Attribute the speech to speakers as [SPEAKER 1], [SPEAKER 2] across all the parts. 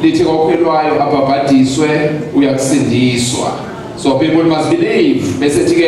[SPEAKER 1] Lithi kokholwayo abhabhadiswe uyakusindiswa. So people must believe. Bese thi ke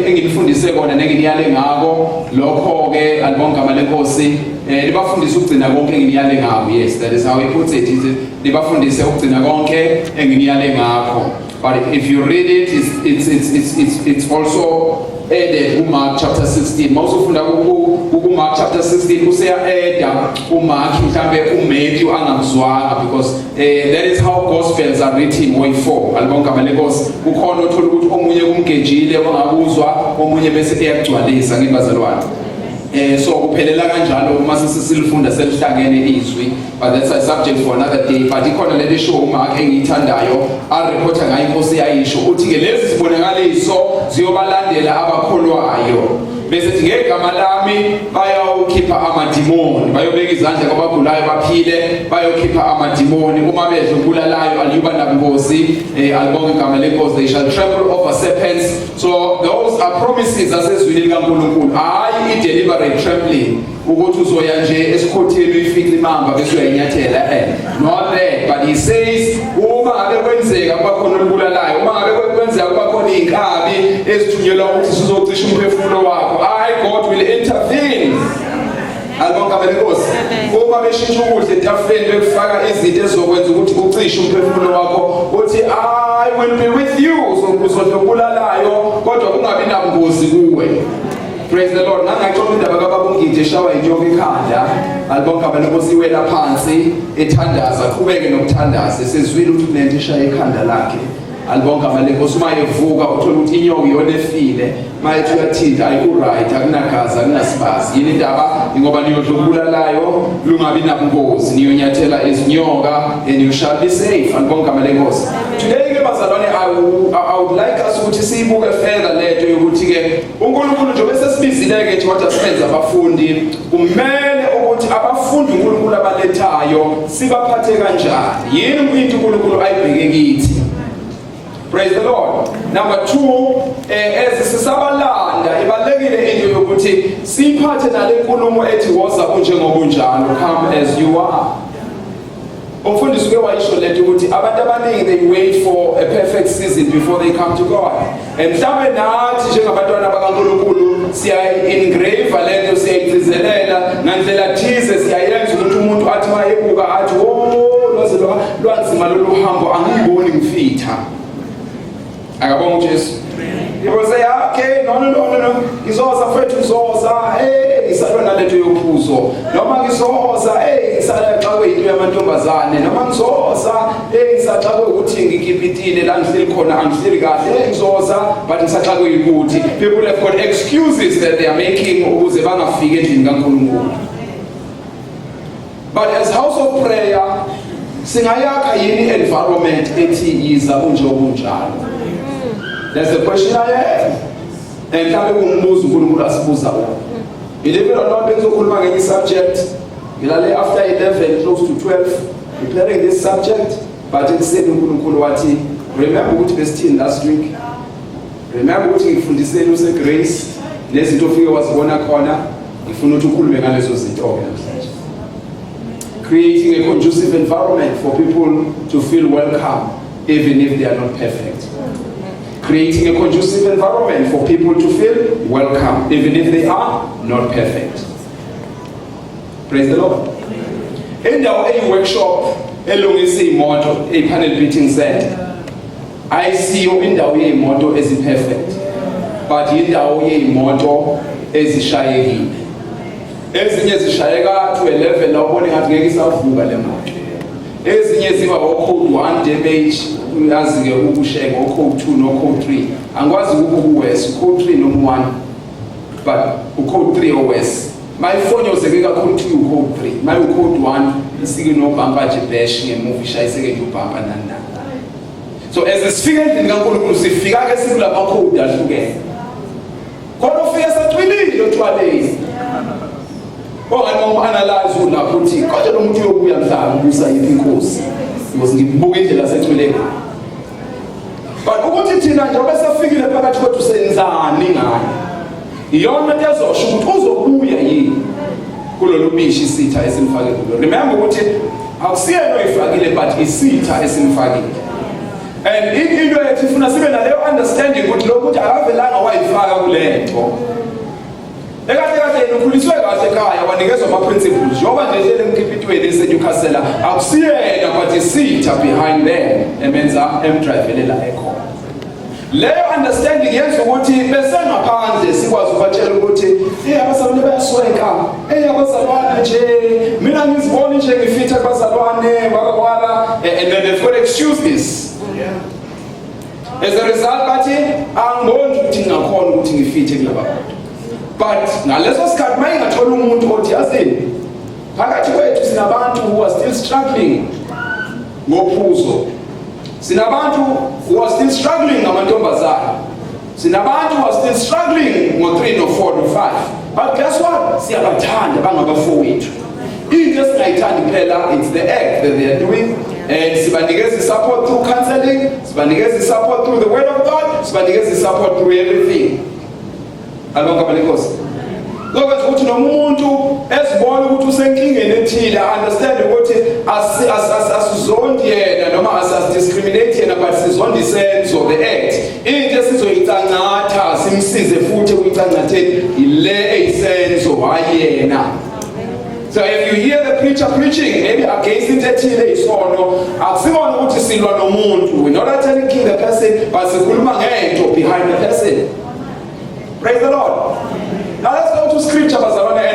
[SPEAKER 1] enginifundise kona nenginiyale ngako lokho ke, alibonga igama leNkosi, libafundise ukugcina konke enginiyale ngako. Yes, that is how he puts it. He said, libafundise ukugcina konke enginiyale ngakho. But if you read it, it's also added kuMark chapter 16. Mawusufunda ku Mark chapter 16, useya-adda uMark mhlambe uMatthew angamzwanga, because that is how gospels are written way 4. Alibonga igama leNkosi. Kukhona othola ukuthi omunye kumgejile wangakuzwa, omunye bese eyagcwalisa ngibazalwane. So kuphelela kanjalo uma sesilifunda selihlangene izwi, but that's a subject for another day. But ikhona lento esho uMark engiyithandayo, areporta ngayo inkosi yayisho, uthi ke lezi zibonakaliso ziyobalandela abakholwayo. Bese thi ngegama lami bayawukhipha amadimoni, bayobeka izandla kwabagulayo baphile, bayokhipha amadimoni, uma bedla ukubulalayo aliyuba nabungozi. Alibonge igama leNkosi. They shall trample over serpents. So those are promises asezwini likaNkulunkulu, hayi i-deliberate trampling ukuthi uzoya nje esikhotheni uyifice imamba bese uyayinyathela, not that. But he says uma ngabe kwenzeka kuba khona olubulalayo, uma ngabe kwenzeka kuba khona iy'nkabi ezithunyelwa ukuthi sizocisha umphefumulo wakho, I, God, will intervene. Alibonga igama leNkosi. Uma beshintsha ukudla etafuleni, bekufaka izinto ezizokwenza ukuthi ucishe umphefumulo wakho, uthi, "I will be with you." Uzodla okubulalayo kodwa kungabi nabungozi kuwe. Praise the Lord. Ngangayixoxa indaba kababa uNgidi eshawa inyoka ekhanda. Alibonga igama leNkosi. Iwela phansi ethandaza, qhubeke nokuthandaza. Esezwile ukuthi kunento eshaya ekhanda lakhe. Alibonga igama leNkosi. Uma evuka uthola ukuthi inyoka iyona efile. Mayethi uyathinta, ayiku right, akunagazi, akunasibazi. Yini indaba? Ngoba niyodla okubulalayo lungabi nabungozi, niyonyathela izinyoka and you shall be safe. Alibonga igama leNkosi. Today ke bazalwane, I would like us ukuthi siyibuke further lento yokuthi ke uNkulunkulu njengoba sesibizile ke ethi wathi asibenze abafundi, kumele ukuthi abafundi uNkulunkulu abalethayo sibaphathe kanjani? Yini into uNkulunkulu ayibheke kithi? Praise the Lord. Number 2, as sisabalanda, ibalekile into yokuthi siphathe nale nkulumo ethi woza unjengobunjalo, come as you are. Umfundisi uke wayisho lento ukuthi abantu abaningi, they wait for a perfect season before they come to God. And mhlawumbe nathi njengabantwana bakaNkulunkulu siyayi-engrave lento, siyayigcizelela ngandlela thize, siyayenza ukuthi umuntu athi mayebuka athi, "Oh, lwaze lwanzima lolu hambo, angiyiboni ngifitha." Akabonga uJesu. People say, "Ah, okay, no, no, no, no, no. Ngizoza mfethu, ngizoza. Hey, ngisalwa nalento yophuzo. Noma ngizoza, hey, ngisala xa kuyinto yamantombazane. Noma ngizoza, hey, ngisaxakwe ukuthi ngikipitile la ngihleli khona, angihleli kahle. Hey, ngizoza, but ngisaxakwe ukuthi." People have got excuses that they are making ukuze bangafiki endlini kaNkulunkulu. But as house of prayer, singayakha yini environment ethi yiza unjengobunjalo? That's the question I have. And mhlawumbe kungumbuzo uNkulunkulu asibuza wona. Believe it or not, bengizokhuluma ngenye subject. Ngilale after 11, close to 12, preparing this subject, but ekuseni uNkulunkulu wathi, "Remember ukuthi besithini last week? Remember ukuthi ngikufundiseni use Grace nezinto ofike wazibona khona, ngifuna ukuthi ukhulume ngalezo zinto ke namhlanje." Creating a conducive environment for people to feel welcome even if they are not perfect. Creating a conducive environment for people to feel welcome even if they are not perfect. Praise the Lord. Indawo eyi-workshop elungisa iy'moto, eyi-panel beating center, ayisiyo indawo yey'moto ezi-perfect, but indawo yey'moto ezishayekile. Ezinye zishayeka to a level la ubone ngathi ngeke isavuka le moto. Ezinye ziba o-code 1 damage, uyazi-ke ukusheka o-code 2 no-code 3. Angikwazi ukuku-worse, u-code 3 noma 1, but u-code 3 o-worse. Mayifonyozeke kakhulu kuthiwa u-code 3, maye u-code 1 isike nobhampa nje bash ngemuva, ishayiseke nje ubhampa nani nani. So as sifika endlini kaNkulunkulu, sifika ke sikulama code ahlukene. Khona ufike sacwilile otshwaleni, ongani uma analyze ulapho uthi kodwa lo muntu uyobuya mhlawumbe ubusa yiphi inkosi, because ngibuka indlela asecwile ngayo. But ukuthi thina njengoba sefikile phakathi kwethu, senzani ngayo? Iyona into ezosho ukuthi uzobuya yini kulolu bishi isitha esimfake kulo. Remember ukuthi Akusiyena oyifakile, but isitha esimfakile. And into yethu ifuna sibe naleyo understanding ukuthi lo muntu akavelanga wayifaka kulento. Ekahle kahle yena ukhuliswe kahle ekhaya, wanikezwa ama-principles, njengoba nje ehlele emkipitweni eseNewcastle, akusiyena but isitha behind them emenza emdrayivelela ekhona. Leyo understanding yenza ukuthi besengaphandle sikwazi ukubatshela ukuthi, "Hey, abazalwane bayaswenka. Hey, abazalwane nje, mina ngizibona nje ngifitha kubazalwane wala." And then they've got excuses. As a result bathi, "Angiboni ukuthi ngingakhona ukuthi ngifithe kulaba bantu." But ngaleso sikhathi mayingathola umuntu othi, "Yazini, phakathi kwethu sinabantu who are still struggling ngophuzo, sinabantu who are still struggling ngamantombazana, sinabantu who are still struggling ngo-3, no-4, no-5, but guess what? Siyabathanda, bangabafowethu. Into esingayithandi kuphela, it's the act that they are doing, and sibanikeza i-support through counseling, sibanikeza i-support through the word of God, sibanikeza i-support through everything." Alibonke igama leNkosi. Lokwenza ukuthi noma umuntu ezibona ukuthi usenkingeni ethile, understand ukuthi asizondi yena noma asidiscriminate yena, but sizonda isenzo, the act. Into esizoyicangatha simsize futhi ekuyicangatheni ile eyisenzo, hayi yena. So if you hear the preacher preaching maybe against into ethile, isono, akusikona ukuthi silwa nomuntu. We're not attacking the person, but sikhuluma ngento behind the person. Praise the Lord. Now let's go to scripture, bazalwane,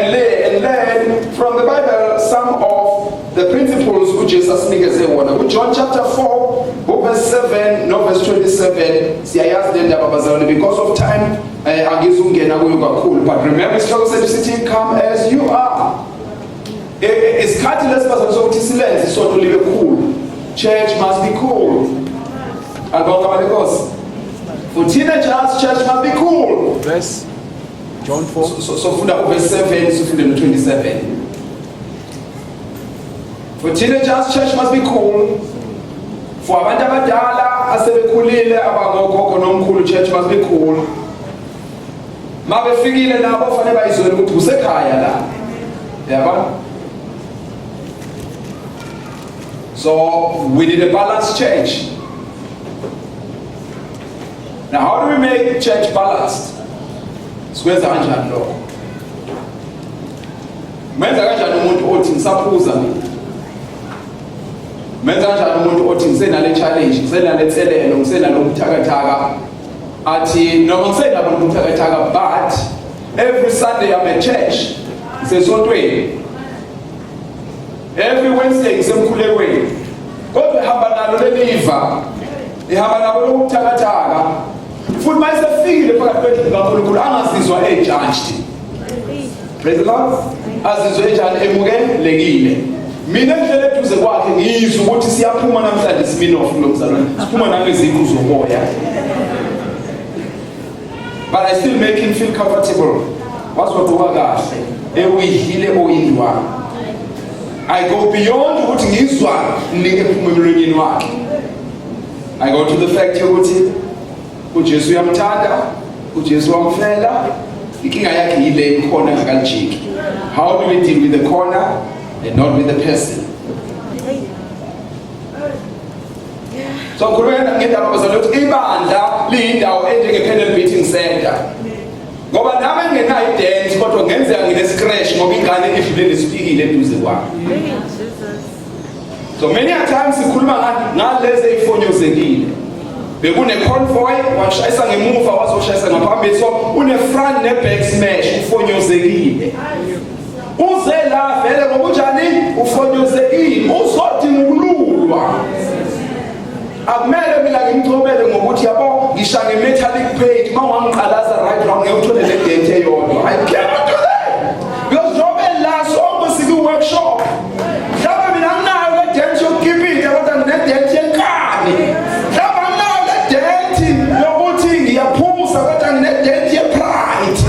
[SPEAKER 1] and learn from the Bible some of the principles uJesu asinikeze wona. KuJohn chapter 4, verse 7 no verse 27. Siyayazi le ndaba, bazalwane. Because of time, angizungena kuyo kakhulu, but remember, isihloko sethu sithi "Come as you are." Isikhathi lesi, bazalwane, sokuthi silenze isonto libe cool. Church must be cool. Alibonke igama leNkosi. For teenagers, church must be cool.
[SPEAKER 2] Verse John 4.
[SPEAKER 1] So funda uverse 7, sifunde no 27. For teenagers, church must be cool. For abantu abadala asebekhulile, abangokhokho nomkhulu, church must be cool. Mabefikile nabo fanele bayizwele ukuthi kusekhaya la. Yabona? So we need a balanced church. Now, how do we make church balanced? Sikwenza kanjani lokho? Menza kanjani umuntu othi, "Ngisaphuza mina"? Menza kanjani umuntu othi, "Ngisenale challenge, ngisenale nselelo, ngisenalo buthakathaka," athi noma ngisenabo ubuthakathaka, but every Sunday I'm at church, ngisesontweni, every Wednesday ngisemkhulekweni, kodwa ihamba nalo leliva, ihamba nabo lobuthakathaka, futhi mayisefikile phakathi kwendlu kaNkulunkulu angazizwa ejudged? Praise the Lord. Azizwe enjani? Emukelekile. Mina ngihlele eduze kwakhe, ngizwe ukuthi siyaphuma namhlanje siminofu kulo mzalwane, siphuma nangeziqu zomoya, but I still make him feel comfortable. Wazwagqoka kahle, ewuyidlile oyindwana. I go beyond ukuthi ngizwa nike phuma emlonyeni wakhe. I go to the fact yokuthi uJesu uyamthanda, uJesu wamfela. Inkinga yakhe yile ikhona ngakalijiki. How do we deal with the corner and not with the person? So ngikhuluma ngendaba, bazalwane, ukuthi ibandla liyindawo enjenge-panel beating center, ngoba nami engenayo ident, kodwa kungenzeka ngine-scratch ngoba ingane idlule nesipikile eduze kwami. So many a times sikhuluma ngalezi ey'fonyozekile. Bekune-convoy, washayisa ngemuva, wazoshayisa ngaphambili, so une-front ne-back smash, ufonyozekile. Uze la vele ngoba unjani? Ufonyozekile, uzodinga ukululwa. Akumele mina ngimchomele ngokuthi, yabo, ngisha nge-metallic paint, uma ungangiqalaza right round ngeke uthole le dent eyodwa. I cannot do that, because njengoba la sonke sikwi-workshop, mhlawumbe mina nginayo le dent yokukipita, kodwa ngine-dent yenkani. Mhlawumbe anginayo le dent yokuthi ngiyaphuza, kodwa ngine-dent ye-pride.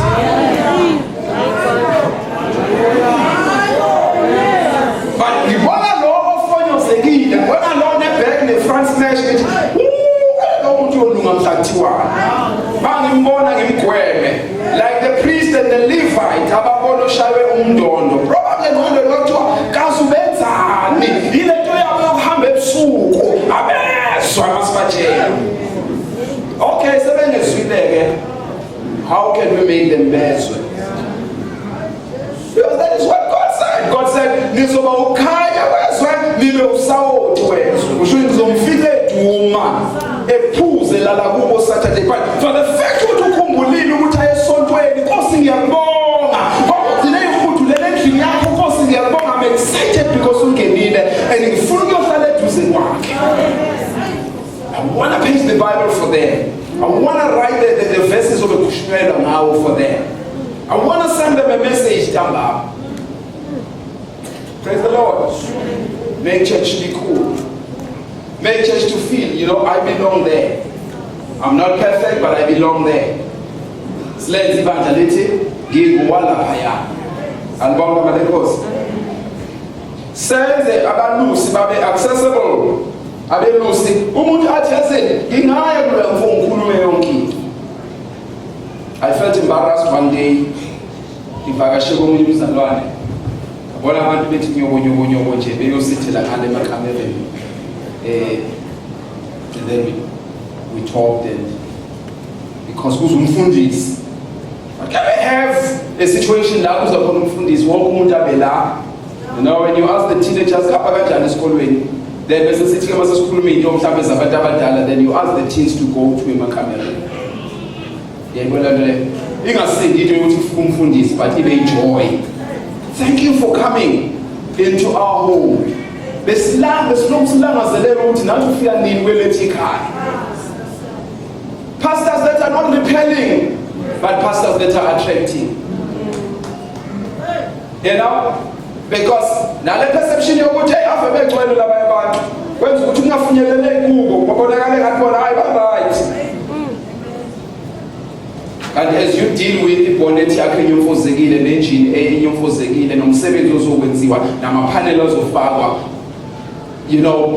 [SPEAKER 1] But ngibona lo ofonyozekile, ngibona lo ne-back ne-front smash, ngithi, "Lo muntu uyolunga mhla kuthiwani." Mangimbona ngimgweme like the priest and the Levite ababona oshaywe umndondo, probably ngqondweni kwakuthiwa, "Kazi ubenzani?" Yile Sebezwile ke, how can we make them bezwe? Because that is what God said. God said, "Nizoba ukhanya kwezwe, nibe usawoti wezwe." Kusho ukuthi ngizomfica eduma, ephuze lala kubo Saturday. But for the fact ukuthi ukhumbulile ukuthi ayesontweni, Nkosi ngiyakubonga. Ngoba ugcine ihudulele endlini yakho, Nkosi ngiyakubonga. I'm excited because ungenile and ngifuna ukuyohlala eduze kwakhe. I want to page the Bible for them. I want to write the verses of ekushunyayelwa ngawo for them. I want to send them a message ntambama. Praise the Lord. Make church be cool. Make church to feel, I belong there. I'm not perfect, but I belong there. Silenze ibandla lithi nginguwalaphaya. Alibonga igama leNkosi. Senze abalusi babe accessible. Abelusi umuntu athi yazi ngingaya kulo mfo ngikhulume yonke into. I felt embarrassed one day, ngivakashe komunye umzalwane, ngabona abantu bethi nyoko nyoko nyoko nje beyosithela ngale emakamereni, and then we talked, and because kuze umfundisi. But can we have a situation la kuza khona umfundisi, wonke umuntu abe la? When you ask the teenagers, "Kapha kanjani esikolweni?" Then bese sithi ke mase sikhuluma into mhlawumbe zabantu abadala, then you ask the teens to go to emakamereni. Yayibona lento leyo, ingasindi into yokuthi ufike umfundisi, but ibe joy. Thank you for coming into our home. Besilanga besilokhu silangazelela ukuthi nathi ufika nini kwelethu ikhaya. Pastors that are not repelling, but pastors that are attracting, because nale perception yokuthi hey, ave begcwele labanye abantu, kwenza ukuthi kungafinyeleleki kubo, babonakale ngathi bona hayi, ba-right. Kanti as you deal with ibhonethi yakho enyomfozekile, nenjini enyomfozekile, nomsebenzi ozokwenziwa, namaphaneli azofakwa,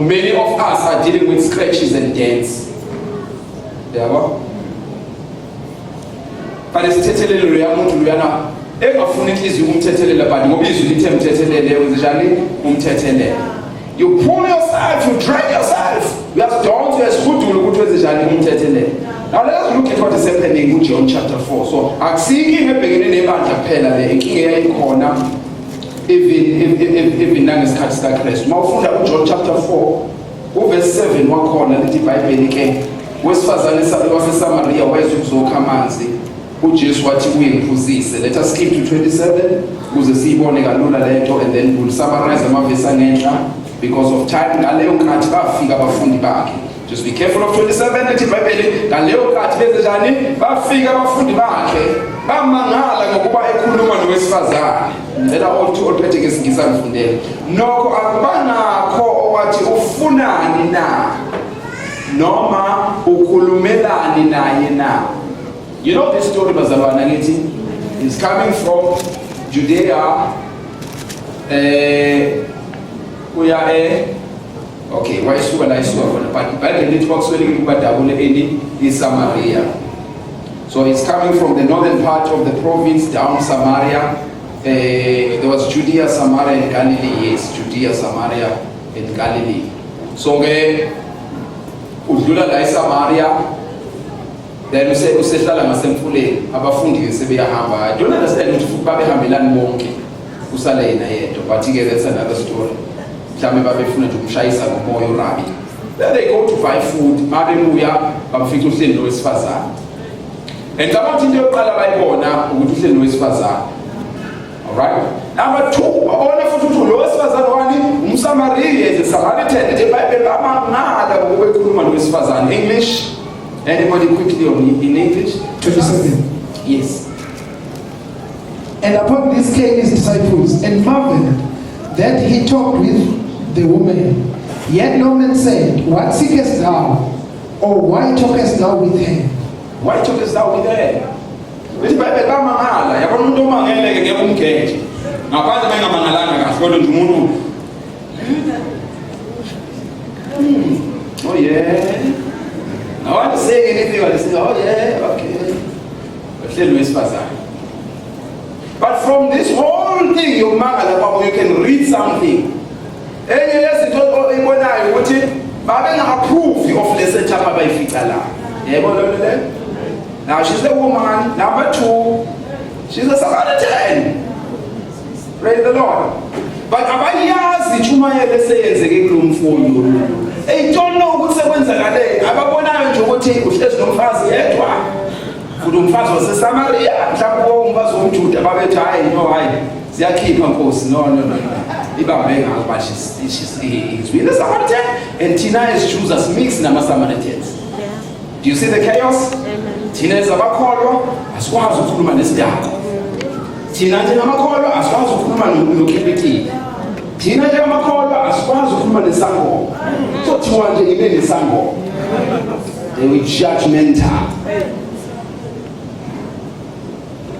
[SPEAKER 1] many of us are dealing with scratches and dents, yabo. Fanele sithethelele loya muntu loyana engafuni inhliziyo ukumthethelela, but ngoba izwi lithe mthethelele, wenze njani? Umthethelele. You pull yourself, you drag yourself, uyazidonsa, uyazihudula ukuthi wenze njani? Umthethelele. Now let us look at what is happening kuJohn chapter 4. So akusiyo inkinga ebhekene nebandla kuphela le, inkinga eyayikhona even nangesikhathi sikaKristu. Uma ufunda uJohn chapter 4 uverse 7 wakhona, lithi iBhayibheli ke, wesifazane waseSamaria weza ukuzokha amanzi, uJesu wathi kuye, "Ngiphuzise." Let us skip to 27 ukuze siyibone kalula lento, and then we'll summarize amavesi angenhla because of time. Ngaleyo nkathi bafika abafundi bakhe. Just be careful of 27. Lithi iBhayibheli, ngaleyo nkathi benze njani? Bafika abafundi bakhe, bamangala ngokuba ekhuluma nowesifazane. Ngicela othi oluphethe ngesingisi angifundele. Nokho akubanakho owathi, "Ufunani na?" noma, "Ukhulumelani naye na?" You know this story, bazalwana, ngithi is coming from Judea, uya okay, wayesuka la esuka khona, but iBhayibheli lithi kwakuswelekile ukuba dabule eni iSamaria. So he's coming from the northern part of the province down Samaria. There was Judea, Samaria and Galilee. Yes, Judea, Samaria and Galilee. So ke udlula la eSamaria, then usehlala ngasemfuleni. Abafundi ke sebeyahamba. I don't understand ukuthi futhi babehambelani bonke, usale yena yedwa, but ke that's another story. Mhlawumbe babefuna nje ukumshayisa ngomoya urabi. Then they go to buy food. Mabebuya bamfica uhleli nowesifazane, and ngicabanga ukuthi into yokuqala bayibona ukuthi uhleli nowesifazane. Alright, number two, babona futhi ukuthi lo wesifazane wani? UmSamariya, is a Samaritan. Nje iBhayibheli, bamangala ngokuba ekhuluma nowesifazane. English, anybody, quickly on in English?
[SPEAKER 3] 27.
[SPEAKER 1] Yes.
[SPEAKER 3] And upon this came his disciples and marveled that he talked with the woman. Yet no man said, "What seekest thou? Or why talkest thou with her?"
[SPEAKER 1] Why talkest thou with her? Lithi iBhayibheli bamangala. Yabona, umuntu omangele-ke ngeke umgeje ngaphandle uma engamangalanga kahle, kodwa nje umuntu, "Oh yeah." I want to say anything, but say, "Oh yeah, okay." Uhleli wesifazane. But from this whole thing yokumangala kwabo, you can read something. Enye yezinto oyibonayo ukuthi babenga-approve of le setup abayifica la. Yebo, lo leyo. Now she's a woman. Number two, she's a Samaritan. Praise the Lord. But abayazi intshumayelo eseyenzeke kulo mfundi. They don't know ukuthi sekwenzakaleni. Ababonayo nje ukuthi uhlezi nomfazi yedwa. Futhi umfazi waseSamaria, mhlawumbe umfazi womJuda babethi hayi no hayi siyakhipha nkosi no no no no. Ibambe ngakho but she's he's with the Samaritan and thina as Jews asimix nama Samaritans. Do you see the chaos? Thina ezabakholwa asikwazi ukukhuluma nesidakwa. Thina njengamakholwa asikwazi ukukhuluma nokhephetile. Thina njengamakholwa asikwazi ukukhuluma nesangoma. So thiwa nje ngime nesangoma. They were judgmental.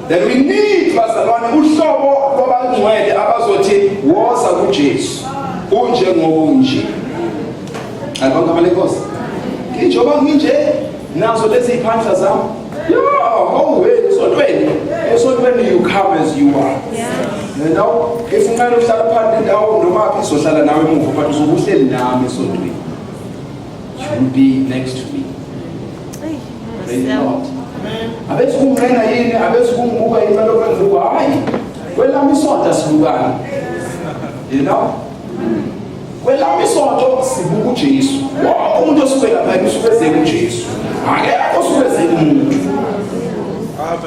[SPEAKER 1] Then we need bazalwane uhlobo lwabangcwele abazothi woza kuJesu unjengoba unje. Alibonga igama lenkosi. Njengoba nginje nazo lezi iphandla zami. Yo, oh wait, esontweni. Esontweni you come as you are. You know, if unqena uhlala phansi indawo noma phi izohlala nawe emuva but uzobe uhleli nami esontweni. You will be next to me. Praise the Lord. Abethi kunqena yini, abethi kungibuka yini balokhu bengibuka hayi. Kwelami isonto asibukani. You know? Kwelami isonto sibuka uJesu. Wonke umuntu osuke lapha usuke eze kuJesu. Akekho osuke eze kumuntu.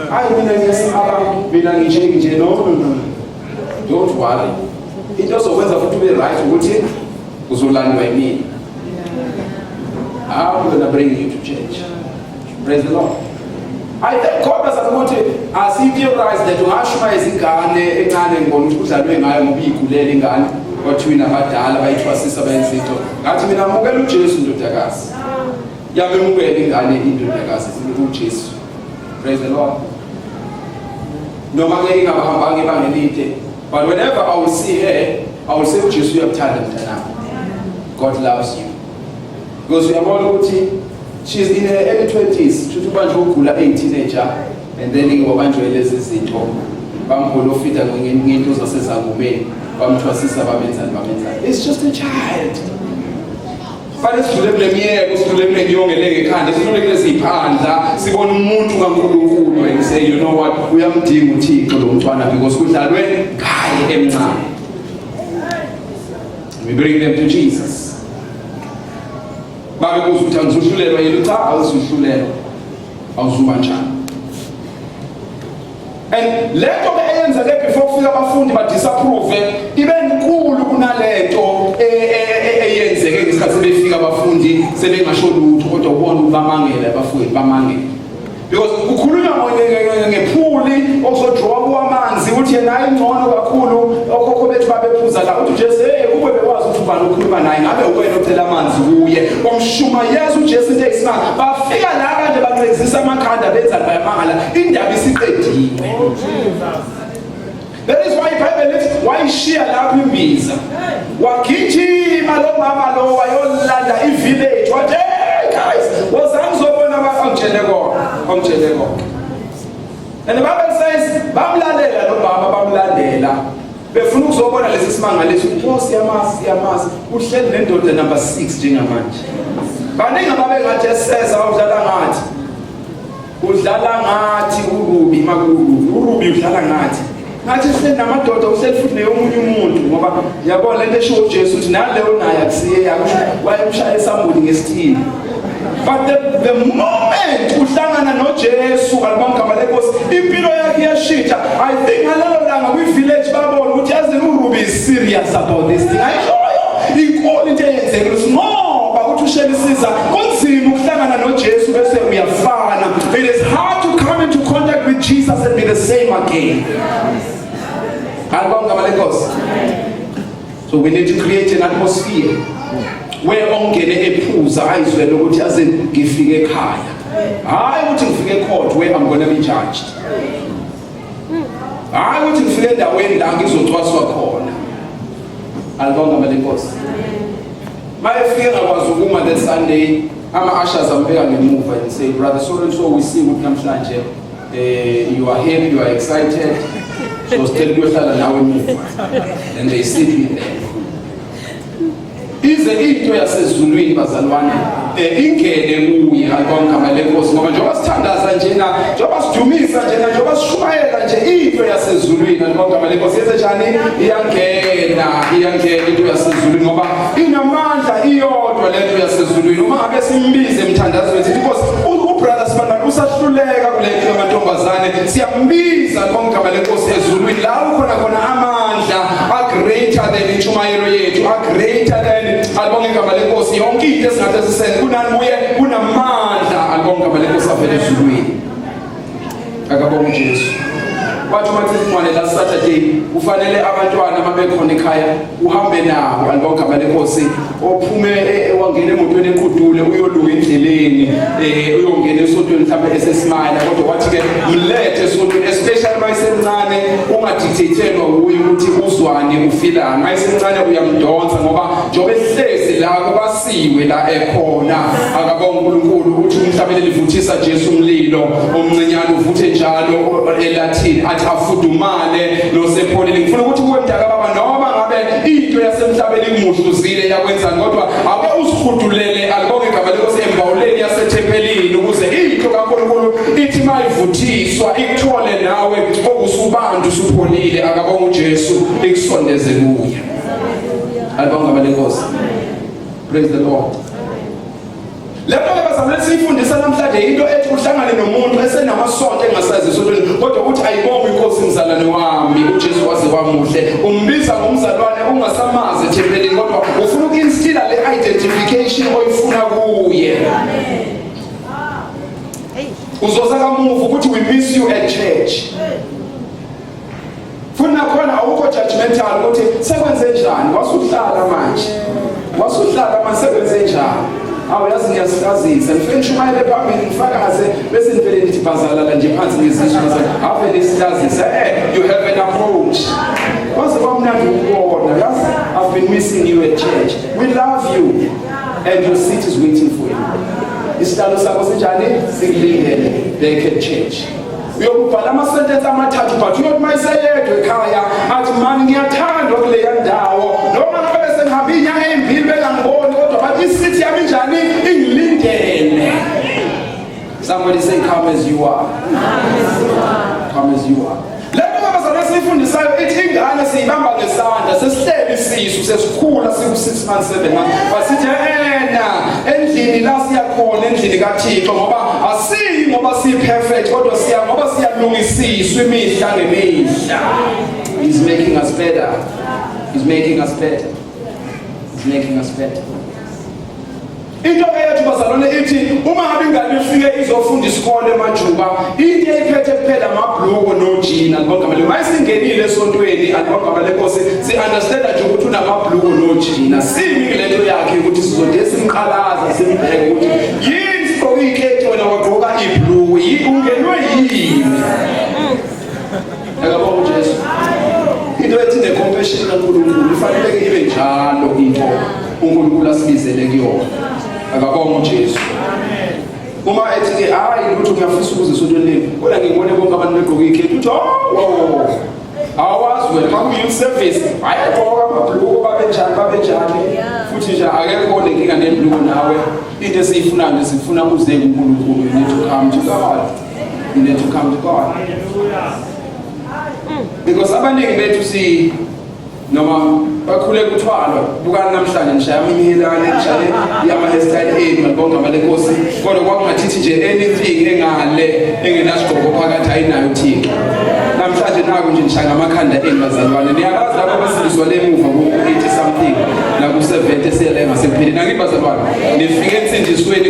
[SPEAKER 1] Hayi mina ngiyasaba, mina nginje nje no no no. Don't worry. Into ozokwenza futhi ube right ukuthi uzolandwa yimina. I'm gonna bring you to church. Praise the Lord. I thank God bazalwane ukuthi asitheorize that ungashumayeza ingane encane ngibona ukuthi kudlalwe ngayo ngoba iyigulela ingane kwathiwa inabadala bayithwasisa bayenza into ngathi mina mukela uJesu ndodakazi yamemukela ingane indodakazi uJesu. Praise the Lord. Noma ke ingabahambanga ibanga elide, but whenever I will see her, I will say uJesu uyakuthanda mntanami. God loves you. Because uyabona ukuthi she's in her early 20s, shuthi ubanjwe ukugula eyi-teenager and then wabanjwe lezi zinto bamholofida ngento zasezangomeni bamthwasisa bamenzani bamenzani. It's just a child. Fanele sidlule kule miyeko, sidlule kule nyongeleke ekhanda, sidlule kulezi ziphandla, sibone umuntu kaNkulunkulu and say you know what, uyamdinga uThixo lo mntwana because kudlalwe ngaye emncane. We bring them to Jesus. Babe kuza ukuthi angizuhlulelwa yena cha awuzuhlulelwa. Awuzuba njani. And lento ke eyenzeke before kufika abafundi ba disapprove ibe nkulu kunalento eyenzeke ngesikhathi befika abafundi sebengasho lutho kodwa ubona ukubamangela abafundi bamangela. Because kukhulunywa ngephuli okuzodraw amanzi uthi yena ayingcono kakhulu okhokho bethu babephuza la uthi uJesu hey kube bekwazi ukuthi ubani ukhuluma naye ngabe uwena ocela amanzi kuye wamshumayeza uJesu into eyisimanga bafika la kanje bancedisa amakhanda benza bayamangala indaba isiqediwe. That is why iBhayibheli lithi wayishiya lapho imbiza. Wagijima lo mama lo wayolanda ivillage wathi hey guys wozani uzobona abangitshele konke ongitshele konke. And the Bible says bamlalela lo mama bamlandela befuna ukuzobona lesi simangaliso inkosi yamazi yamazi uhleli nendoda number 6 njengamanje. Baningi ababengathi eseza udlala ngathi udlala ngathi uRuby makuruby uRuby udlala ngathi ngathi uhleli namadoda uhleli futhi neyomunye umuntu ngoba yabona lento eshiwo uJesu ukuthi naleyo naye akusiye yakusho wayemshaya esambuli ngesithini. But the moment uhlangana noJesu alibonga igama lenkosi impilo yakhe iyashintsha. I think ngalelo langa kwi-village babona ukuthi yazi uRuby is serious about this thing ayishoyo inkulu into eyenzekile ngoba ukuthi ushelisiza kunzima ukuhlangana noJesu bese uyafana. It is hard to come into contact with Jesus and be the same again. Alibonga igama lenkosi. So we need to create an atmosphere where ongene ephuza ayizwele ukuthi aze ngifike ekhaya. Hayi ukuthi ngifike ecourt where I'm going to be judged. Hayi ukuthi ngifike endaweni la ngizocwaswa khona. Alibonga igama lenkosi. Mayefike ngakwazi ukuma that Sunday ama ushers ambeka ngemuva and say brother so and so we see ukuthi namhlanje you are happy, you are excited, so sicela ukuyohlala nawe emuva. And they sit me there. Ize into yasezulwini bazalwane ingene kuye, alibonga igama lenkosi, ngoba njengoba sithandaza njena, njengoba sidumisa njena, njengoba sishumayela nje, into yasezulwini, alibonga igama lenkosi, yenze njani? Iyangena, iyangena into yasezulwini, ngoba inamandla iyodwa lento yasezulwini. Uma ngabe simbize emthandazweni sithi, Nkosi, ubrother Sibandana usahluleka kule nto yamantombazane, siyambiza, alibonga igama lenkosi, ezulwini la ukhona khona amandla a-greater than intshumayelo yethu, a-greater than, alibonga igama lenkosi, yonke into esingathi sisenze kunani kuye kunamandla, alibonga igama lenkosi, avele ezulwini. Akabonga uJesu. Wathi uMathizingwane last Saturday, kufanele abantwana babekhona ekhaya, uhambe nabo, alibonga igama lenkosi, ophume wangena emotweni equdule, uyolunga endleleni, uyongena esontweni mhlawumbe esesimayela, kodwa wathi ke mlethe esontweni, especially uma esemncane, ungadictathelwa wuye ukuthi uzwani, ufilani. Uma esemncane uyamdonsa, ngoba njengoba ehlezi la kubasiwe la ekhona. Akabonga uNkulunkulu ukuthi umhlabeleli, "Vuthisa Jesu umlilo omncinyane, uvuthe njalo elathini," athi afudumale nosepholile. Ngifuna ukuthi kuwe, mntaka baba, noma ngabe into yasemhlabeni imuhluzile, yakwenzani, kodwa ake usihudulele, alibonge igama lenkosi, embawuleni yasethempelini, ukuze into kaNkulunkulu ithi mayivuthiswa ikuthole nawe okusubantu usupholile, akabonga uJesu, ikusondeze kuye, alibonge igama lenkosi. Praise the Lord. Lento ke bazalwane siyifundisa namhlanje, into ethi uhlangane nomuntu esenamasonto engasazi esontweni, kodwa uthi, "Ayibonge inkosi, mzalwane wami, uJesu waze wamuhle." Umbiza ngomzalwane ungasamazi ethempelini, kodwa ufuna uku-instilla le identification oyifuna kuye. Uzoza kamuva ukuthi, "We miss you at church." Futhi nakhona awukho judgmental ukuthi sekwenze njani, wasuhlala manje, wasuhlala manje, sekwenze njani? Awu, yazi ngiyasihlazisa, ngifike ngishumayele phambili, ngifakaze, bese ngivele ngithi bhazalala nje phansi ngezisu, avele isihlazisa. You have an approach. "Kwaze kwamnandi ukubona, yazi I've been missing you at church. We love you and your seat is waiting for you. Isihlalo sakho sinjani? Sikulindele back at church." Uyokubhala ama-sentence amathathu, but uyothi uma iseyedwa ekhaya athi, "Mani, ngiyathandwa kuleya ndawo, noma ngabe bese ngihambe iy'nyanga ey'mbili bengangiboni, kodwa bathi i-seat yami injani? Ingilindele." Somebody say, "Come as you are, come as you are." Le nto abazalwane esiyifundisayo ithi ingane siyibamba ngesandla, sesihleli isisu, sesikhula, siku-6 months, 7 months, basithi ena endlini la siyakhona, endlini kaThixo, ngoba asiyi ngoba siyi-perfect, kodwa siya ngoba siyalungisiswa imihla ngemihla. He's making us better. He's making us better. He's making us better. Into ke yethu bazalwane ithi uma ngabe ingane ifike izofunda isikole emajuba, into eyiphethe kuphela amabhluko nojina, alibonga mali. Mayisingenile esontweni, alibonga lenkosi, si understand nje ukuthi unamabhluko nojina, simi kulento yakhe ukuthi sizode simqalaza, simbheke ukuthi yini sigqoke iketi, wena wagqoka ibhluko, ungenwe yini? Akabonga uJesu. Into ethi ne-compassion kaNkulunkulu ifanele ibe njalo, into uNkulunkulu asibizele kuyona. Akabonga uJesu. Uma ethi ke, "Hayi lutho, ngiyafisa ukuze esontweni lenu, kodwa ngibone bonke abantu begqoke iketi," uthi, "Oh, awazi wena, maku-youth service ayagqoka amabhluko, babenjani, babenjani." Futhi nje akekho nenkinga nebhluko nawe. Into esiyifunayo nje, sifuna uze kuNkulunkulu. You need to come to God. You need to come to God, because abaningi bethu si noma bakhule kuthwalwa. Bukani namhlanje, nishaya imihelane, nishaye ama-hairstyle enu, malibonga igama lenkosi, kodwa kwakungathithi nje anything engale engenasigqoko phakathi ayinayo uThixo. Namhlanje naku nje nishaya ngamakhanda enu, bazalwane. Niyabazi labo abasindiswa lemuva ku-80 something naku-70, siyale ngasekupheleni. Angithi bazalwane, nifike ensindisweni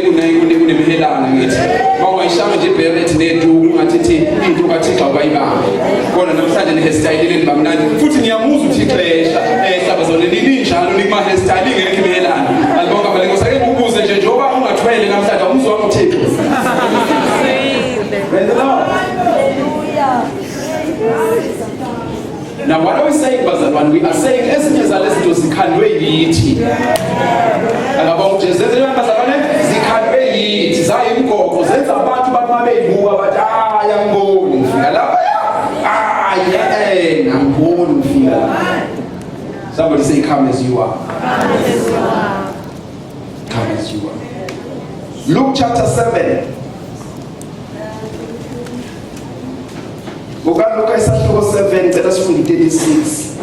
[SPEAKER 1] kunemihelane. Ngithi mawungayishanga nje iberet neduku, ungathithi into kaThixo awukayibambi, kodwa namhlanje ni-hairstyle nibamnandi, futhi niyamuzwa uThixo ehla ehla, bazalwane, ninjalo nikuma-hairstyle ingekho imihelane. Alibonga igama lenkosi. Ake ngikubuze nje, njengoba ungathwele namhlanje, awumzwanga uThixo? Praise the Lord. Now what are we saying, bazalwane? We are saying ezinye zalezi zinto zikhandwe yithi. Akabonga uJesu. Ezinye, bazalwane, zikhandwe yithi, zayimgoqo, zenza abantu bathi mabeyibuka bathi, "Ah, angiboni ngifika lapha. Ah, yeah, angiboni ngifika lapha." Somebody say, "Come as you are." Come as you are. Come as you are. Luke chapter 7. NgokaLuka isahluko 7, cela sifunde 36,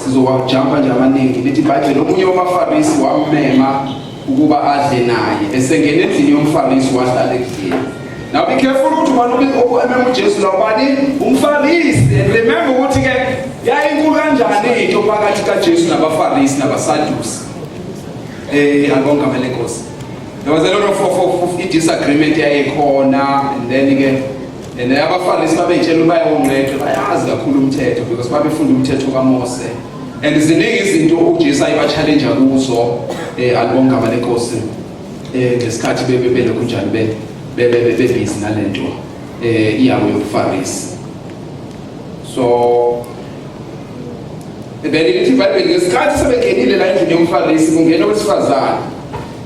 [SPEAKER 1] sizowajampa nje amaningi. Lithi iBhayibheli, omunye wamaFarisi wammema ukuba adle naye. Esengena endlini yomFarisi, wahlala ekudleni. Now be careful ukuthi ubani emema uJesu la, ubani? UmFarisi. And remember ukuthi ke yayinkulu kanjani into phakathi kaJesu nabaFarisi nabaSadusi. Alibonga igama lenkosi. There was a lot of disagreement yayikhona, and then ke and abaFarisi babeyitshela ukuthi bayawunqethe, bayazi kakhulu umthetho because babefunda umthetho kaMose, and ziningi izinto uJesu ayiba-challenge kuzo, alibonga igama lenkosi, ngesikhathi bebe belokhu njani be bebe bebhizi nalento iyabo yobuFarisi. So belithi iBhayibheli, ngesikhathi sebengenile la endlini yomFarisi, kungena owesifazane.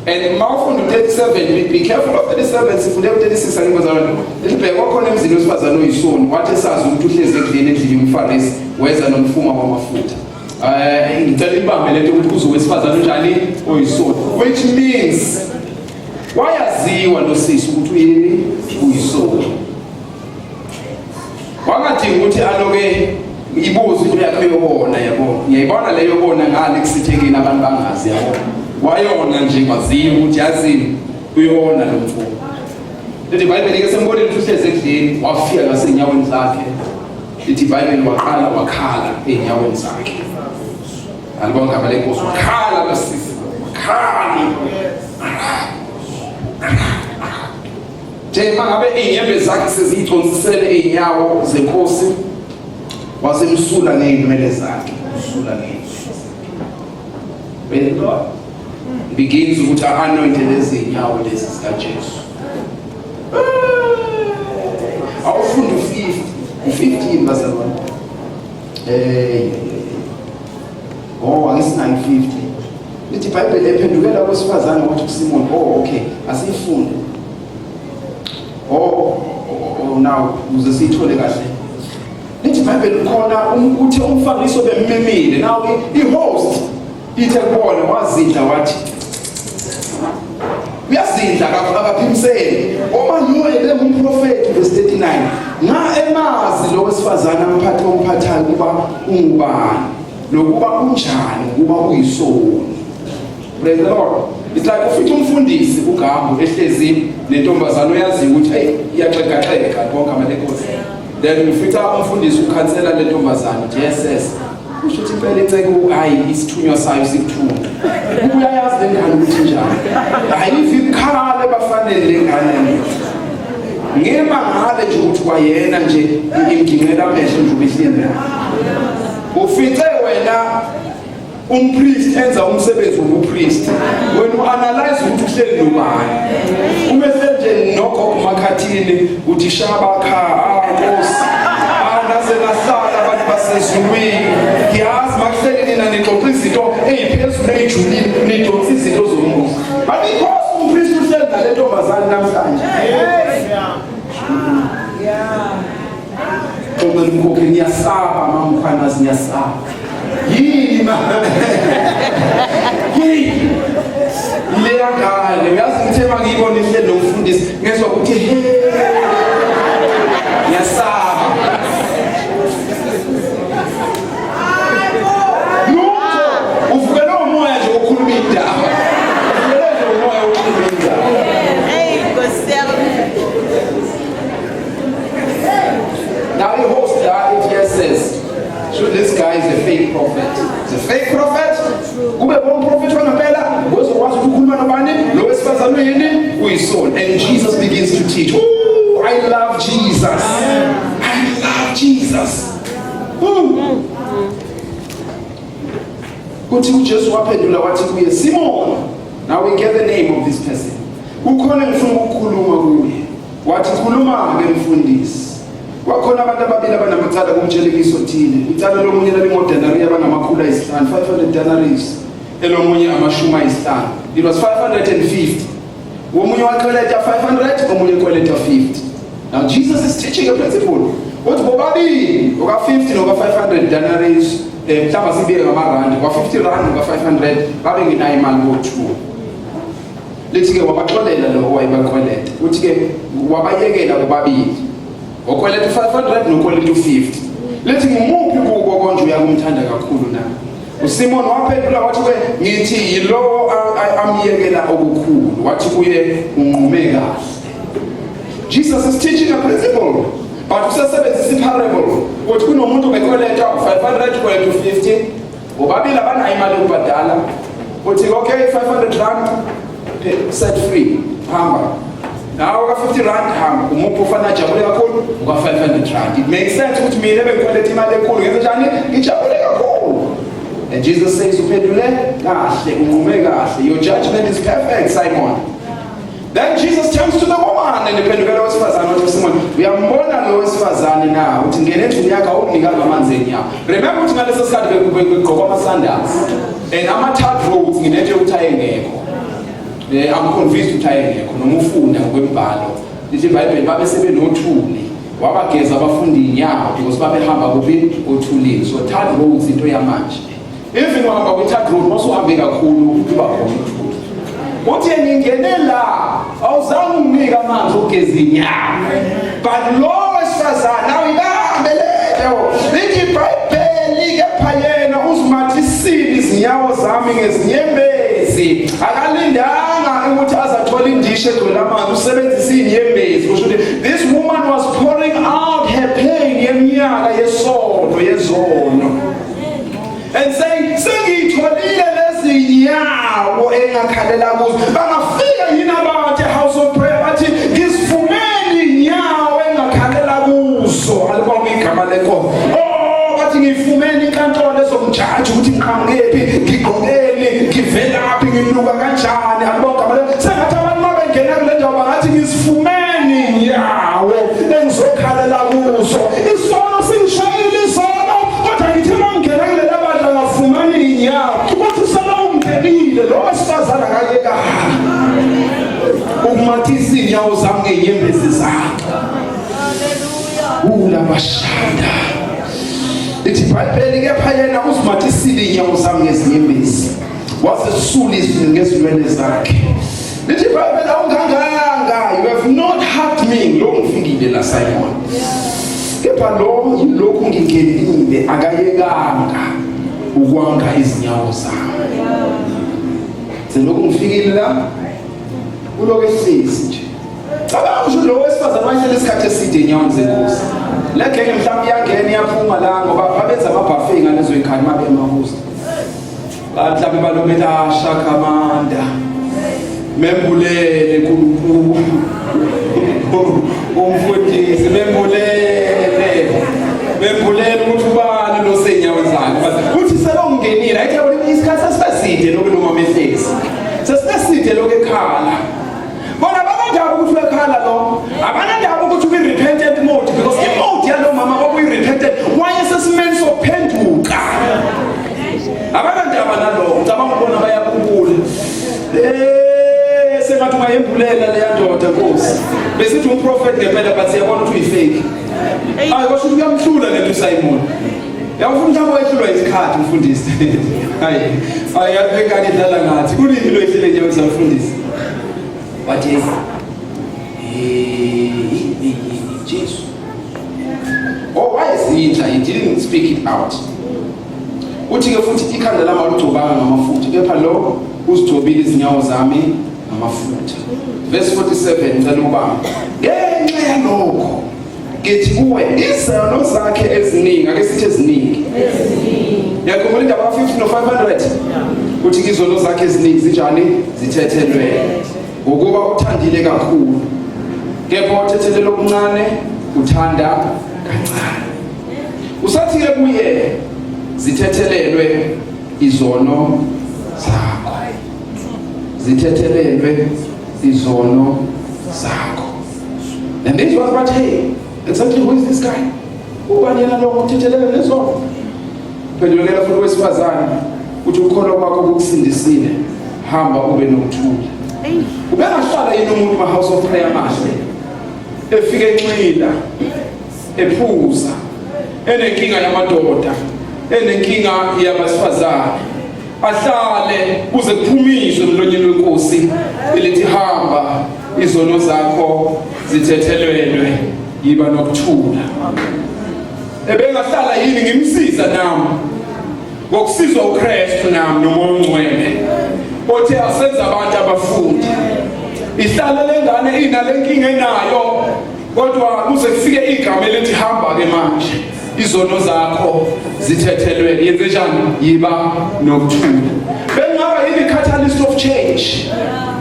[SPEAKER 1] And uma ufunda u-37, be careful of 37, sifunde u-36, angibazalwane. Libhekwa khona emzini wesifazane oyisoni, wathi esazi ukuthi uhlezi ekudleni endlini yomFarisi, weza nomfuma wamafutha. Ngicela ibambe lento ukuthi kuze owesifazane onjani? Oyisoni, which means wayaziwa lo sisi ukuthi uyini? Uyisoni. Wangadingi ukuthi aloke ibuze into yakhe yobona, yabo. Ngiyayibona leyo yobona ngale kusithekeni, abantu bangazi, yabo. Wayona nje, kwaziwa ukuthi yazini, uyona lo mfo. Lithi iBhayibheli ke, sembonile ukuthi uhlezi ekudleni, wafika ngasenyaweni zakhe. Lithi iBhayibheli, waqala wakhala ey'nyaweni zakhe. Alibonga igama lenkosi. Wakhala lo sisi, wakhala nje mangabe iy'nyembezi zakhe seziyiconsisele iy'nyawo zenkosi, wasemsula ngey'nwele zakhe, usula ngey'nwele. Praise the Lord. Begins ukuthi a-anointe lezi zinyawo lezi zikaJesu. Awufunda u-50, u-15, bazalwane. Oh, ake sinayo 50. Lithi iBhayibheli, ephendukela kwesifazane wathi kuSimon, oh okay, asiyifunde. Oh, now ukuze siyithole kahle. Lithi iBhayibheli khona uthe umFarisi obemmemile, now i-host ithe kubona, wazidla, wathi uyazidla, akaphimiseli. Uma lo ebengumprofeti, verse 39, nga emazi lo wesifazane amphathe omphathayo kuba ungubani nokuba unjani, ukuba uyisoni. Praise the Lord. It's like ufica umfundisi uGambo ehlezi nentombazane oyaziyo ukuthi hey, iyaxegaxega, konke amalenkosi. Then ufica umfundisi ukhansela le ntombazane, uthi yes, kusho ukuthi impela inceku, hayi, isithunywa sayo sikuthunga, uyayazi le ngane ukuthi njani. Hayi, ivikhala bafanele le ngane. Ngema ngale nje ukuthi kwayena nje imginqela amehlo nje ubehleli. Ufice wena umpriest enza umsebenzi wobupriest, wena uanalyze ukuthi uhleli nobani. Uma ehleli nje nogogo Makhathini, uthi shaba kha, ah Nkosi, ah naze nahlala abantu basezulwini. Ngiyazi makuhleli nina nixoxa izinto ey'phezulu ey'julile, nidonsa izinto zombuso, but because umpriest uhleli nale ntombazane namhlanje, xoxela umkhokhe, ngiyasaba mamkhwanazi, ngiyasaba. Yini ma yini leya ngane? Uyazi ngithe uma ngiyibona ihleli nomfundisi, ngezwa ukuthi he, ngiyasaba. Lutho, uvukele umoya nje wokukhuluma indaba, uvukele nje umoya wokukhuluma indaba.
[SPEAKER 4] Hey, Nkosi yami.
[SPEAKER 1] Now the host la ithi, yes. So this guy is a fake prophet. It's a fake prophet. Kube ngumprofeti wangempela, uzokwazi ukukhuluma nobani? Lo wesifazane uyini? Uyisoni. And Jesus begins to teach. Ooh, I love Jesus. I love Jesus. Ooh. Kuthi uJesu waphendula wathi kuye, "Simon." Now we get the name of this person. "Kukhona engifuna ukukhuluma kuye." Wathi, "Khuluma ke mfundisi." Kwakhona abantu ababili abanamacala kumtshelekiso othile. Icala lomunye lalingodenariya abangama-500, 500 denaries, elomunye 50. It was 550. Omunye wakweleta 500, omunye kweleta 50. Now Jesus is teaching a principle. Uthi bobabili, oka 50 noka 500 denaries, Mhlawumbe sibike ngamarandi, kwa-50 rand kwa-500 babe ngenayo imali ko-2. Lithi-ke wabaxolela lo owayebakweleta, uthi-ke wabayekela bobabili, okweleta u-500 nokweleta u-50. Lithi ngumuphi kubo konje uyakumthanda kakhulu na? USimon waphendula wathi ke, ngithi yilowo amyekela okukhulu. Wathi kuye, unqume kahle. Jesus is teaching a principle, but usesebenzisa i-parable ukuthi kunomuntu bekweleta u-500, kweleta u-50, bobabili abanayo imali yokubhadala. Uthi okay, 500 rand set free, hamba nawe, ka-50 rand hamba. Umuphi ufana ajabule kakhulu? Uka-500 rand. It makes sense ukuthi mina bengikweleta imali enkulu ngenze njani? Ngijabule kakhulu. And Jesus says, uphendule kahle, unqume kahle, your judgment is perfect, Simon. Then Jesus turns to the woman and ephendukela wesifazane, wathi kuSimon, uyambona lo wesifazane na? Uthi ngene endlini yakho, awunginikanga amanzi enyawo. Remember ukuthi ngaleso sikhathi bekugqokwa ama-sandals and ama-tarred roads. Nginento yokuthi ayengekho. I'm convinced ukuthi ayengekho. Noma ufunda ngokwembhalo, lithi iBhayibheli babe sebenothuli, wabageza abafundi inyawo because babehamba kuphi? Othulini. So tarred roads into yamanje. Even uhamba kwi-tarred road, masuhambe kakhulu kuba khona uthuli. Uthi ngingene la, awuzange unginike amanzi okugeza inyawo, but lo wesifazane awuyibambe leyo. Lithi iBhayibheli, kepha yena uzimathisile izinyawo zami ngezinyembezi. Akalindanga ukuthi azathole indishi egcwele amanzi, usebenzisa izinyembezi. Kusho ukuthi this woman was pouring out her pain yeminyaka yesono, yezono, and saying, sengiyitholile lezi nyawo engakhalela kuzo. Bangafika yini abantu e-House of Prayer bathi, ngizifumene inyawo engakhalela kuzo? Alibonke igama lenkosi. Oh, bathi ngifumene inkantolo ezomjaji ukuthi ngiqhamukephi, ngigqokeni, ngivelaphi, nginuka kanjani. Alibonke igama lenkosi. Sengathi abantu mabengena kule ndawo bangathi, ngizifumene inyawo engizokhalela kuzo. Isono singishayile isono, kodwa ngithi mangingena kulela bandla ngafumana inyawo. Kodwa usala ungenile lo wesifazane akayekanga ukumathisa iy'nyawo zami ngey'nyembezi zakhe. Ulabashanda. Lithi iBhayibheli, kepha yena uzimathisile iy'nyawo zami ngezinyembezi, wazesula ngezinwele zakhe. Lithi iBhayibheli, awunganganga, you have not hugged me. Lo ngifikile la, Simon, kepha lo yilokhu ngingenile akayekanga ukwanga izinyawo zami. Selokhu ngifikile la, ulokhu ehlezi nje. Cabanga usho lo wesifazane wayehlele isikhathi eside enyaweni zenkosi. Le genge mhlawumbe iyangena iyaphuma la, ngoba babenza ama-buffet ngalezo y'khathi mabe emahosi. Mhlawumbe balobethi ashakamanda membulele Nkulunkulu umfundisi, membulele, membulele ukuthi ubani lo senyaweni zakhe. Uthi selongenile, ayithi yabona isikhathi sesibeside lokhu lo mama ehlezi, sesibeside lokhu ekhala. Bona abanandaba ukuthi uyakhala lo, abanandaba ukuthi uyi-repentant mode, because i-mode yalo mama kwakuyi-repentant, wayesesimeni sokuphenduka. Abanandaba nalokho. Ngicabanga ukubona bayakubula. Sengathi ungayembulela leya ndoda, Nkosi. Besithi umprofeti ngempela, but siyabona ukuthi uyi-fake. Hayi, kwasho ukuthi uyamhlula lento uSimon. Yawufuna mhlawumbe wayehlulwa isikhathi umfundisi. Hayi, hayi, yathi idlala ngathi. Kunini lo ehlele nje umfundisi? Wathi, hey, Jesu. Oh, wayezindla, he didn't speak it out. Uthi ke futhi, ikhanda lami alugcobanga ngamafutha, kepha lo uzigcobile izinyawo zami ngamafutha. Verse 47, ngicela ubambe. Ngenxa yalokho ngithi kuwe, izono zakhe eziningi, ake sithi eziningi. Yakhumbula indaba ka-50 no-500? Uthi izono zakhe eziningi zinjani? Zithethelwe. Ngokuba uthandile kakhulu. Kepha othethelele okuncane uthanda kancane. Usathi ke kuye, zithethelelwe izono zakho. Zithethelelwe izono zakho. And this was what, hey, exactly who is this guy? Ubani yena lo uthethelele nezono? Phendulekela futhi wesifazane, uthi ukholwa kwakho kukusindisile, hamba ube nokuthula. Ubengahlala yini umuntu ma House of Prayer mahle efike enxila, ephuza, enenkinga yamadoda? Enenkinga yabasifazane. Ahlale kuze kuphumiswe emlonyeni wenkosi elithi hamba izono zakho zithethelelwe yiba nokuthula. Ebengahlala yini ngimsiza nami ngokusizwa uKristu nami noMoya oNgcwele othe asenza abantu abafundi. Ihlala lengane inalenkinga enayo kodwa kuze kufike igama elithi hamba ke manje izono zakho zithethelwe yenze njani yiba nokuthula. Bengaba yini catalyst of change,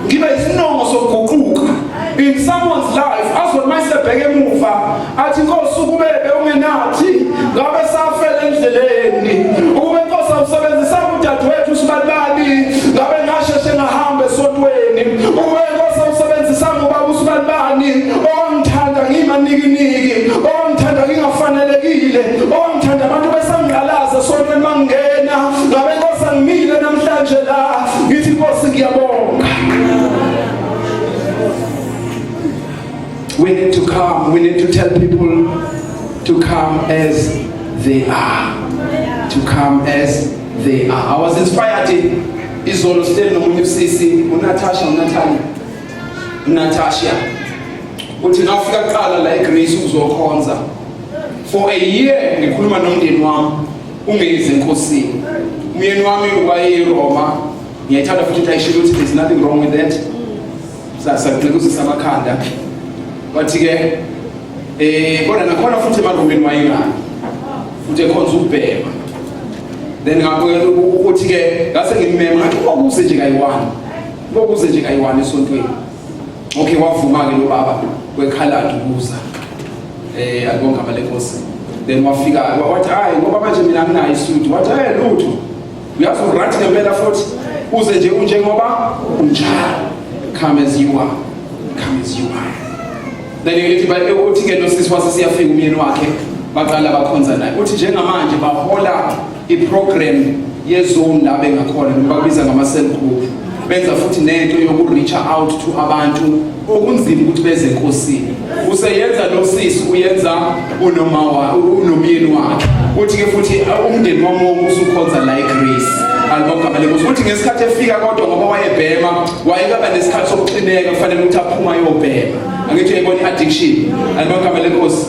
[SPEAKER 1] ngibe isinongo sokuguquka in someone's life, azothi mayisebheke emuva athi Nkosi ukube bewungenathi ngabe safela endleleni, ukube Nkosi awusebenzisanga udadewethu usibalibali ngabe ngasheshe ngahamba esontweni, ukube Nkosi awusebenzisanga ubaba usibalibani owangithanda ngimanikiniki, owangithanda ngingafanelekile, owangithanda abantu besangiqalaza esontweni mangingena, ngabe Nkosi angimile namhlanje la ngithi Nkosi ngiyabonga. We need to come, we need to tell people to come as they are. To come as they are. I was inspired izolo sihleli nomunye usisi uNatasha uNatalia. uNatasha. Uthi ngafika kuqala la eGrace ukuzokhonza. For a year ngikhuluma nomndeni wami ungezi enkosini. Umyeni wami wayeRoma. Ngiyayithanda futhi into ayishilo ukuthi there's nothing wrong with that. Sasagqikuzisa amakhanda. Wathi ke kodwa nakhona futhi emaromeni wayengani futhi ekhonza ukubhema. Then ngabuyela ukuthi ke ngase ngimmema ngathi ukuze nje kayi-one, ukuze nje kayi-one esontweni. Okay, wavuma ke lo baba wekhaladi ukuza. Alibonga igama lenkosi. Then wafika wathi hayi ngoba manje mina anginayo isuit. Wathi hey lutho. Uyazi uright ngempela futhi uze nje unjengoba unjalo. Come as you are. Come as you are. Then uthi uthi ke lo sisi wase siyafika umyeni wakhe baqala bakhonza naye. Uthi njengamanje bahola iprogram yezone la bengakhona noma bakubiza ngama cell group. Benza futhi nento yoku reach out to abantu okunzima ukuthi beze enkosini. Useyenza lo sisi uyenza unoma wa unomyeni wakhe. Uthi ke futhi umndeni wami wonke usukhonza la eGrace. Alibonga igama lenkosi. Uthi ngesikhathi efika kodwa ngoba wayebhema wayebaba nesikhathi sokuxineka kufanele ukuthi aphuma ayobhema. Angithi uyayibona i-addiction. Alibonga igama lenkosi.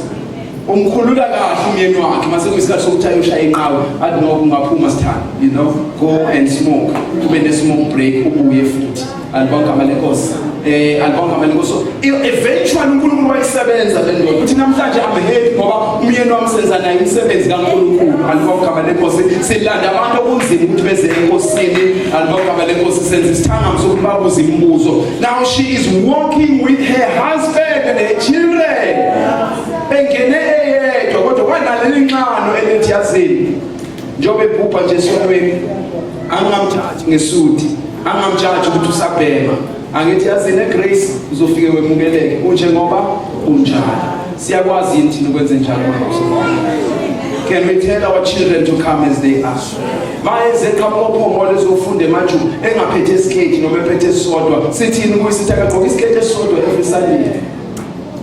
[SPEAKER 1] Umkhulula kahle umyeni wakhe mase kuyisikhathi sokuthi ayoshaya inqawe athi no ungaphuma sithanda, you know, go and smoke, ube ne smoke break ubuye futhi. Alibonga igama lenkosi. Alibonga igama lenkosi. So eventually uNkulunkulu wayisebenza le ndoda. Uthi namhlanje I'm happy ngoba umyeni wami senza naye umsebenzi kaNkulunkulu. Alibonga igama lenkosi. Silanda abantu okunzima ukuthi beze enkosini. Alibonga igama lenkosi. Senza isithangami sokuthi babuze imibuzo. Now she is walking with her husband and her children. Engene eyedwa kodwa kwanaleli nxano elithi yazini njengoba ebhubha nje esontweni angamthathi ngesudi, angamjaji ukuthi usabhema. Angithi yazini eGrace uzofike wemukeleke unjengoba unjalo. Siyakwazi yini thina ukwenze njalo mama? Can we tell our children to come as they are? Mayeze eqhamuka ophongolo ezofunda emaju engaphethe isiketi noma ephethe esisodwa, sithini kuye? Sithi akagqoke isiketi esisodwa every Sunday?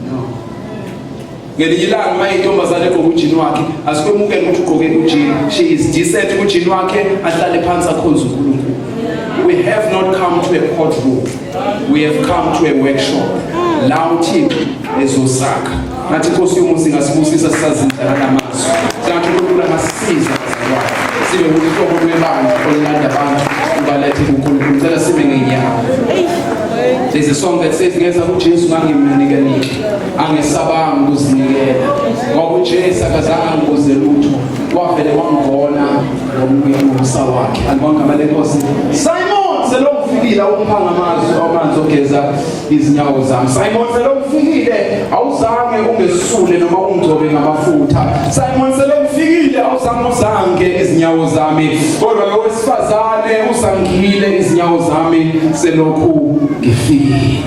[SPEAKER 1] No. Ngelinye ilanga uma intombazane egqoke ujini wakhe asikwemukele ukuthi ugqoke ujini. She is decent kujini wakhe, ahlale phansi akhonze uNkulunkulu. We have not come to a courtroom, we have come to a workshop la uThixo ezosakha. Ngathi inkosi yomusa ingasibusisa sisazindla ngalamazwi. Sengathi uNkulunkulu angasisiza bazalwane sibe wuhlobo lwebandla olulanda abantu ubalethe kuNkulunkulu. Ngicela sime ngezinyawo. There's a song that says ngeza kuJesu ngangimnikelile, angesabanga ukuzinikela, ngoba uJesu akazange angibuze lutho, wavele wangibona ngomusa wakhe. Alibonga igama lenkosi. Simon selongifikile awungiphanga amazwi amanzi ogeza izinyawo zami. Simon selongifikile awuzange ungesule noma ungigcobe ngamafutha. Simon selongifikile awuzange uzange izinyawo zami, kodwa lo wesifazane usangile izinyawo zami selokhu ngifikile.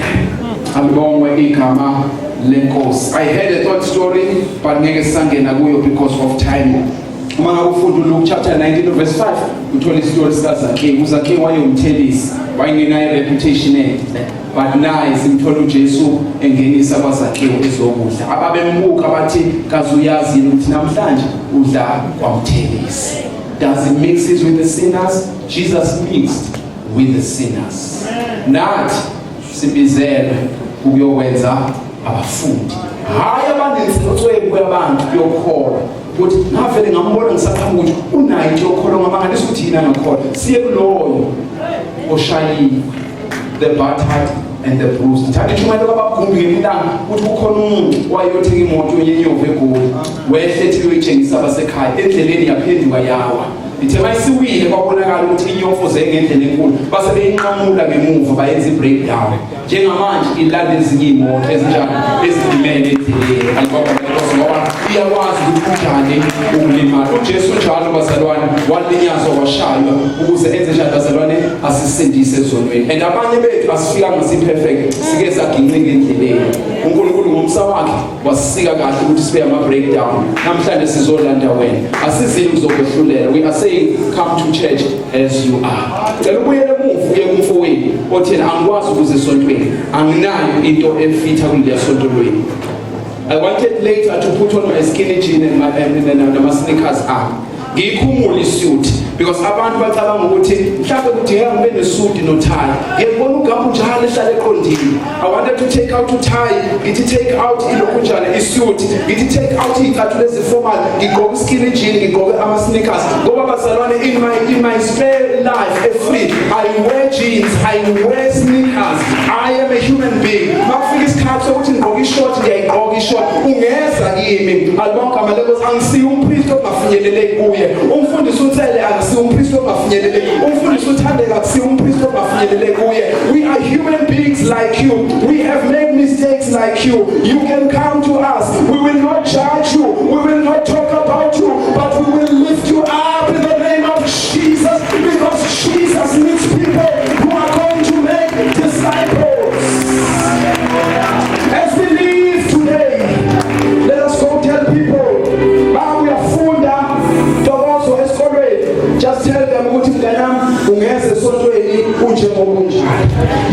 [SPEAKER 1] Alibongwe igama lenkosi. I heard a thought story but ngeke sisangena kuyo because of time. Uma ngabe ufunda uLuke chapter 19 verse 5 uthola isitori sikaZakhewu. uZakhewu wayewumthelisi, wayengenayo reputation enhle, but naye simthola uJesu engenisa kwaZakhewu ezokudla. Ababembuka bathi kaze uyazi yini ukuthi namhlanje udla kwamthelisi. Does he mixes with the sinners? Jesus mixed with the sinners. Nathi sibizelwe ukuyokwenza abafundi. Hayi abanenhlocwebo yabantu yokukholwa. Ukuthi ngavele ngambona ngisaqhamuka ukuthi unayo into yokukholwa ngamangalisa ukuthi yini angakholwa. Siye kuloyo oshayiwe the battered and the bruised. Ngithanda intshumayelo kaBabugumbi ngelinye ilanga ukuthi kukhona umuntu wayeyothenga imoto yenyovu eGoli. Wehle ethi uyoyitshengisa abasekhaya endleleni yaphenduka yawa. Ithe mayisiwile kwabonakala ukuthi inyofoze ngendlela enkulu base beyinqamula ngemuva bayenza i-breakdown. Njengamanje ilanda ezinye iy'moto ezinjani ezilimele endleleni. Alibonga lenkosi ngoba iyakwazi ukuthi kunjani ukulimala. UJesu njalo bazalwane walinyazwa washaywa ukuze enze njani bazalwane asisindise ezonweni. And abanye bethu asifikanga si-perfect sike saginqika endleleni. uNkulunkulu ngomsa wakhe wasisika kahle ukuthi sibe ama-breakdown. Namhlanje sizolanda wena. Asizile ukuzokwehlulela. We are saying come to church as you are. Cela ubuyele emuva uye kumfowenu othi yena angikwazi ukuza esontweni. Anginayo into efitha kuleliya sonto lweni. I wanted later to put on my skinny jean and my and nama sneakers ami. Ngiyikhumule isuit because abantu bacabanga ukuthi mhlawumbe kudingeka ngibe nesuit nothayi. Ngiyabona ugambu njalo ehlale eqondile. I wanted to take out uthayi, ngithi take out ilokhu njalo isuit, ngithi take out izicathulo eziformal, ngigqoke skinny jean, ngigqoke ama sneakers. Ngoba bazalwane in my spare life e free, I wear jeans, I wear sneakers. I am a human being. Makufika isikhathi sokuthi ngigqoke ishort, ngiyayigqoka ishort. Ungeza kimi. Alibonga igama lenkosi angisiye umpriest ongafinyeleleki kuye. Umfundisi uTsele angisiye umpriest ongafinyeleleki. Umfundisi uThandeka akusiye umpriest ongafinyeleleki kuye. We are human beings like you. We have made mistakes like you. You can come to us. We will not judge you. We will not talk about you, but we will lift you up in the name of Jesus because Jesus needs people who are going to make disciples. As we leave today, let us go tell people, Baba uyafunda Ntokozo esikolweni. Just tell them ukuthi mntanami ungeze esontweni unjengoba unjalo.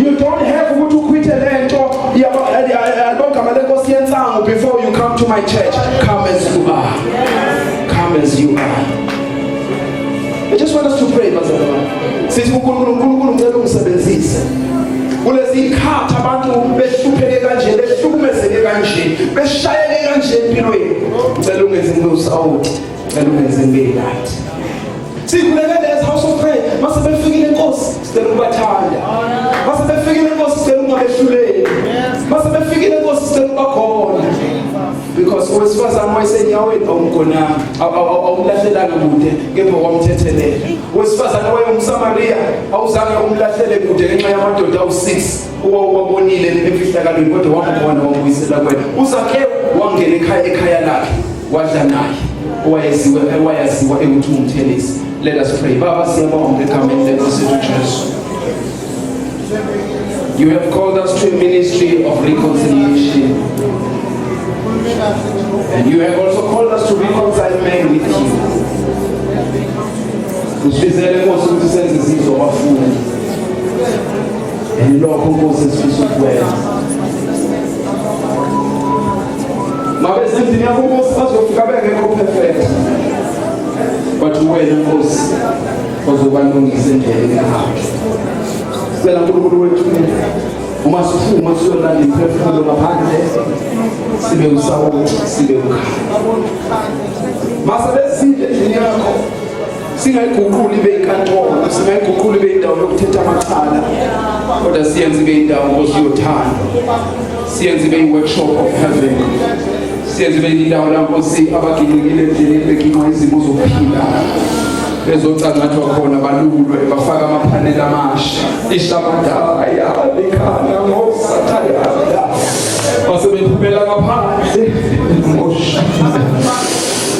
[SPEAKER 1] You don't have ukuthi uquithe lento yabo alibonga lenkosi yensangu before you come to my church. Come as you are. Come as you are. I just want us to pray bazalwane. Sithi uNkulunkulu uNkulunkulu ngicela ungisebenzise. Kulezi ikhathi abantu behlupheke kanje, behlukumezeke kanje, beshayeke kanje empilweni. Ngicela ungenze ngibe usawoti, ngicela ungenze ngibe light. Sikhulekele as house of prayer, mase befikile inkosi, sicela ukubathanda. Mase befikile inkosi, sicela ukungabehluleli. Mase befikile inkosi, sicela ukubakhona. Because owesifazane wayesenyaweni awumgonanga, awumlahlelanga kude, kepha wamthethelela. Owesifazane wayengumSamariya, awuzange umlahlele kude ngenxa yamadoda awu-6 owawubonile emfihlakalweni kodwa wambona wambuyisela kuwena. uZakewu wangena ekhaya ekhaya lakhe wadla naye owayeziwe owayaziwa ekuthi umthelisi. Let us pray. Baba siyabonga egameni lenkosi yethu Jesu. You have called us to a ministry of reconciliation. And you have also called us to reconcile men with you. Usibizele Nkosi ukuthi senze izizwe abafundi. And lokho Nkosi esifisa ukwenza. Mabe sendlini yakho Nkosi bazofika bengekho perfect. But wena Nkosi ozobalungisa endleleni yakho. Sicela uNkulunkulu wethu uma siphuma siyolanda imiphefumulo ngaphandle sibe usawoti sibe ukhanya. Mase besile endlini yakho singayiguquli ibe inkantolo singayiguquli ibe indawo yokuthetha amacala kodwa siyenze ibe indawo Nkosi yothando siyenze ibe i-workshop of heaven siyenze ibe indawo la Nkosi abaginqikile endleleni beginqwa izimo zokuphila bezocangathwa khona balulwe bafake amaphaneli amasha ishabadaya likhanya ngosathayada base bephumela ngaphandle ngosha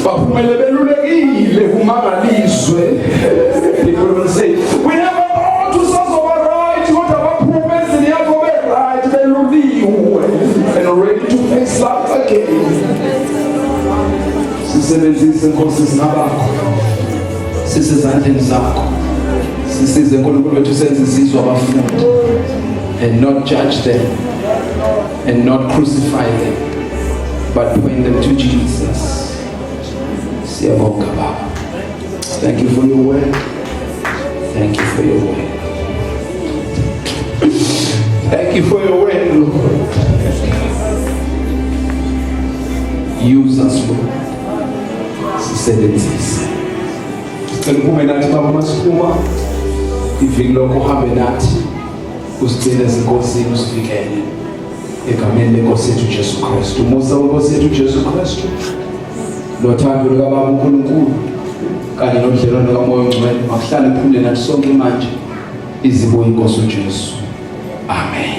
[SPEAKER 1] baphumele belulekile kumangaliswe. People will say we never thought usazoba right kodwa baphume endlini yakho be-right beluliwe and ready to face life again. Sisebenzise Nkosi singabakho sisezandleni zakho sisize nkulunkulu wethu senze izizwe abafundi and not judge them and not crucify them but point them to Jesus. Siyabonga Baba. Thank you for your word. Thank you for your word. Thank you for your word, Lord. Use us, Lord. Sisebenzise. Sicela uphume nathi baba masiphuma. Iviki lokho uhambe nathi. Usigcine ezinkosini usivikele. Egameni lenkosi yethu Jesu Kristu. Umusa wenkosi yethu Jesu Kristu. Nothando lukaBaba uNkulunkulu kanye nobudlelwano kaMoya oNgcwele makuhlale kuphumule nathi sonke manje izibuye inkosi uJesu. Amen.